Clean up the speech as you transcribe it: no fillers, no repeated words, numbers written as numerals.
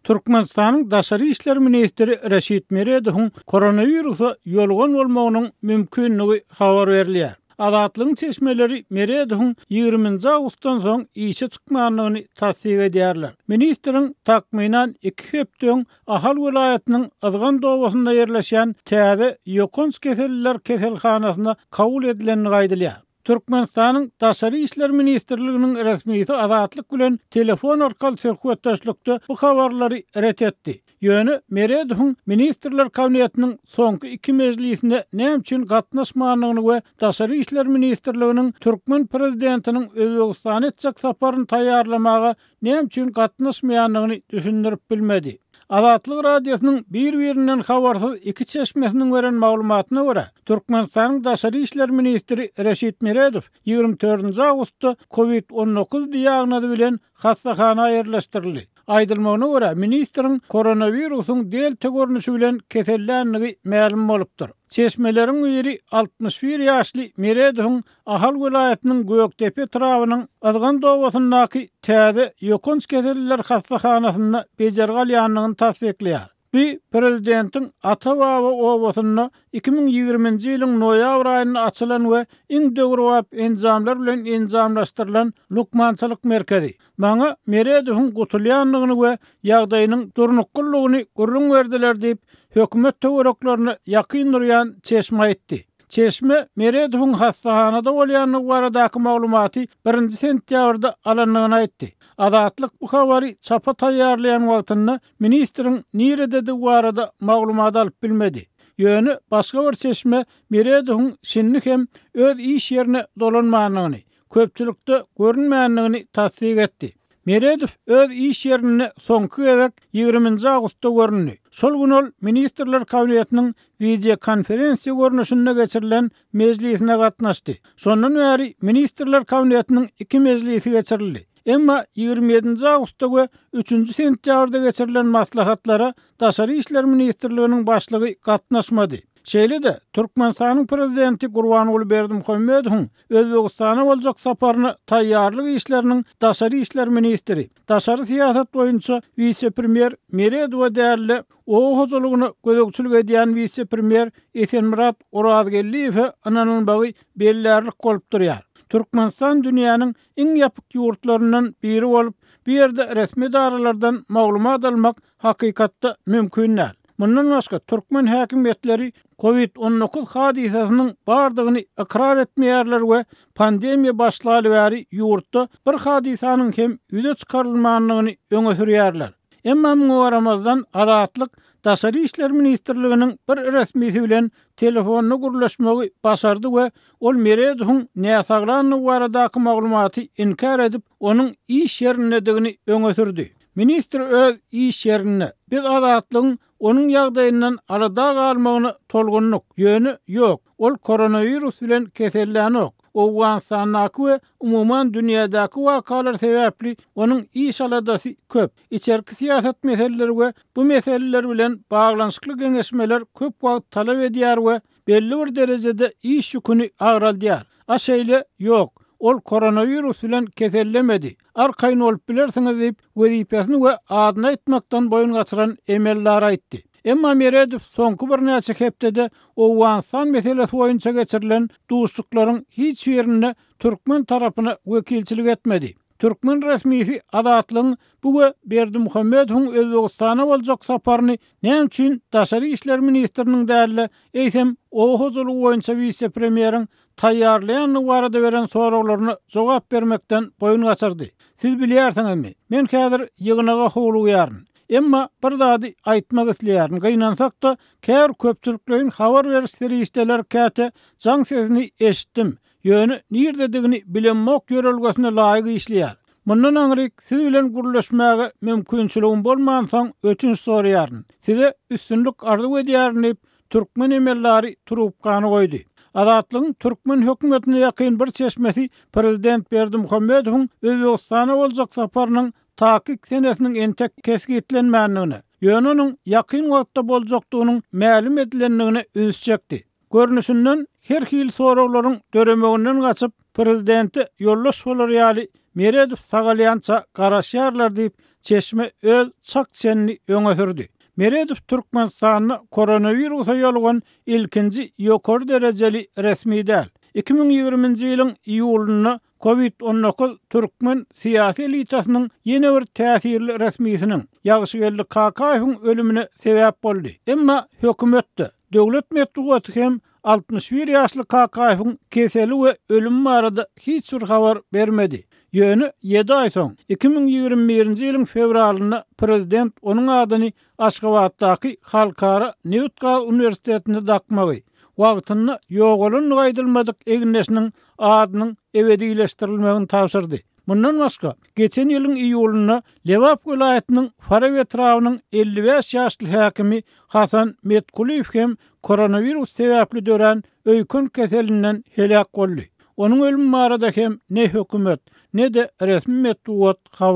Türkmenistanyň daşary işler ministri Reşit Meredowyň koronawirusa ýolugan bolmagynyň mümkinligi habar berilýär. Azatlygyň çeşmeleri Meredowyň ýigriminji awgustdan soň işe çykmandygyny tassyk edýärler. Ministriň takmynan iki hepde öň Ahal welaýatynyň Yzgant obasynda ýerleşýän täze ýokanç keselliler keselhanasyna kabul edilendigi aýdylýar. Türkmenistanyň Daşary işler ministrliginiň resmisi Azatlyk bilen telefon arkaly söhbetdeşlikde bu habarlary ret etdi. Ýöne Meredowyň Ministrler Kabinetiniň soňky iki mejlisine näme üçin gatnaşmandygyny we Daşary işler ministrliginiň türkmen prezidentiniň Özbegistana etjek saparyny taýýarlamaga näme üçin gatnaşmaýandygyny düşündirip bilmedi. Azatlyk Radiosynyň bir-birinden habarsyz iki çeşmesiniň beren maglumatyna görä, Türkmenistanyň daşary işler ministri Reşit Meredow 24 awgustda Covid 19 diagnozy bilen hassahana ýerleşdirildi. Aýdylmagyna görä, ministriň koronawirusyň delta görnüşi bilen keselländigi mälim bolupdyr. Çeşmeleriň biri 61 ýaşly Meredowyň Ahal welaýatynyň Gökdepe etrabynyň Yzgant obasyndaky täze ýokanç keselliler hassahanasynda bejergi alýandygyny tassyklaýar. Bu prezidentiň ata-baba obasynda 2020-nji ýylyň noýabr aýynda açylan we iň döwrebap enjamlar bilen enjamlaşdyrylan lukmançylyk merkezi. Maňa Meredowyň gutulýandygyny we ýagdaýynyň durnuklydygyny gürrüň berdiler diýip, hökümet töwereklerine ýakyn durýan çeşme aýtdy. Çeşme Meredowyň hassahanada bolýandygy baradaky maglumaty birinji sentýabrda alandygyny aýtdy. Azatlyk bu habary çapa taýýarlaýan wagtynda ministriň nirededigi barada maglumat alyp bilmedi. Ýöne başga bir çeşme Meredowyň şindi hem öz iş ýerine dolanmandygyny, köpçülikde görünmändigini tassyk etdi. Meredow öz iş ýerinde soňky gezek ýigriminji awgustda göründi. Şol gün ol Ministrler Kabinetiniň wideokonferensiýa görnüşinde geçirilen mejlisine gatnaşdy. Şondan bäri Ministrler Kabinetiniň iki mejlisi geçirildi. Emma 27-nji awgustda we üçünji sentýabrda geçirilen maslahatlara Daşary işler ministrliginiň başlygy gatnaşmady. Şeýle-de, Türkmenistanyň Prezidenti Gurbanguly Berdimuhamedowyň Özbegistana boljak saparyna taýýarlyk işleriniň daşary işler ministri, daşary syýasat boýunça wise-premýer Meredowa däl-de, oba hojalygyna gözegçilik edýän wise-premýer Esenmyrat Orazgeldiýewe ynanylmagy bellärlik bolup durýar. Türkmenistan dünýäniň iň ýapyk ýurtlaryndan biri bolup, bu ýerde resmi edaralardan maglumat almak hakykatda mümkin däl. Mundan başga, türkmen häkimiýetleri Covid 19 hadysasynyň bardygyny ykrar etmeýärler we pandemiýa başlaly bäri ýurtda bir hadysanyň hem ýüze çykarylmandygyny öňe sürýärler. Emma muňa garamazdan, Azatlyk Daşary işler ministrliginiň bir resmisi bilen telefonda gürleşmegi başardy we ol Meredowyň näsaglandygy baradaky maglumaty inkär edip, onuň iş ýerindedigini öňe sürdi. Ministr öz iş ýerinde. Biz Azatlygyň onuň ýagdaýyndan alada galmagyna tolgundyk. Ýöne, ýok, ol koronawirus bilen kesellänok. Owganystandaky we umuman dünýädäki wakalar sebäpli onuň iş aladasy köp. Içerki syýasat meseleleri we bu meseleler bilen baglanyşykly geňeşmeler köp wagt talap edýär we belli bir derejede iş ýüküni agraldýar. A şeýle, ýok, ol koronawirus bilen kesellemedi, arkaýyn bolup bilersiňiz diýip, wezipesini we adyny aýtmakdan boýun gaçyran emeldar aýtdy. Emma Meredow soňky birnäçe hepdede Owganystan meselesi boýunça geçirilen duşuşyklaryň hiç birinde türkmen tarapyna wekilçilik etmedi. Türkmen resmisi Azatlygyň bu we Berdimuhamedowyň Özbegistana boljak saparyny näme üçin daşary işler ministriniň däl-de, eýsem, oba hojalygy boýunça wise-premýeriň taýýarlaýandygy barada beren soraglaryna jogap bermekden boýun gaçyrdy. Siz bilýärsiňizmi, men häzir ýygnaga howlugýaryn. Emma bir zady aýtmak isleýärin, gynansak-da, käbir köpçülikleýin habar beriş serişdeleri käte jaň sesini eşitdim, Ýöne nirededigini bilemok ýörelgesine laýyk işleýär. Mundan aňryk siz bilen gürleşmäge mümkinçiligim bolmansoň ötünç soraýaryn. Size üstünlik arzuw edýärin diýip, türkmen emeldary trubkany goýdy. Azatlygyň türkmen hökümetine ýakyn bir çeşmesi prezident Berdimuhamedowyň Özbegistana boljak saparynyň takyk senesiniň entek kesgitlenmändigine, ýöne onuň ýakyn wagtda boljakdygynyň mälim edilendigine üns çekdi. Görnüşinden, her hili soraglaryň döremeginden gaçyp, prezidente ýoldaş bolar ýaly Meredow sagalýança garaşýarlar diýip, çeşme öz çak-çenini öňe sürdi. Meredow Türkmenistanda koronawirusa ýolugan ilkinji ýokary derejeli resmi däl. 2020-nji ýylyň iýulynda Covid 19 türkmen syýasy elitasynyň ýene bir täsirli resmisiniň, Ýagşygeldi Kakaýewiň ölümine sebäp boldy. Emma hökümet-de, döwlet metbugaty hem 61 ýaşly Kakaýewiň keseli we ölümi barada hiç bir habar bermedi. Ýöne ýedi aý soň, 2021-nji ýylyň fewralynda prezident onuň adyny Aşgabatdaky Halkara nebit-gaz uniwersitetine dakmagy, wagtynda ýogalandygy aýdylmadyk egindeşiniň adynyň ebedileşdirilmegini tabşyrdy. Mundan başga, geçen ýylyň iýulynda Lebap welaýatynyň Farap etrabynyň 55 ýaşly häkimi Hasan Metkulyýew hem koronawirus sebäpli dörän öýken keselinden heläk boldy. Onuň ölümi barada hem ne hökümet, ne-de resmi metbugat habar.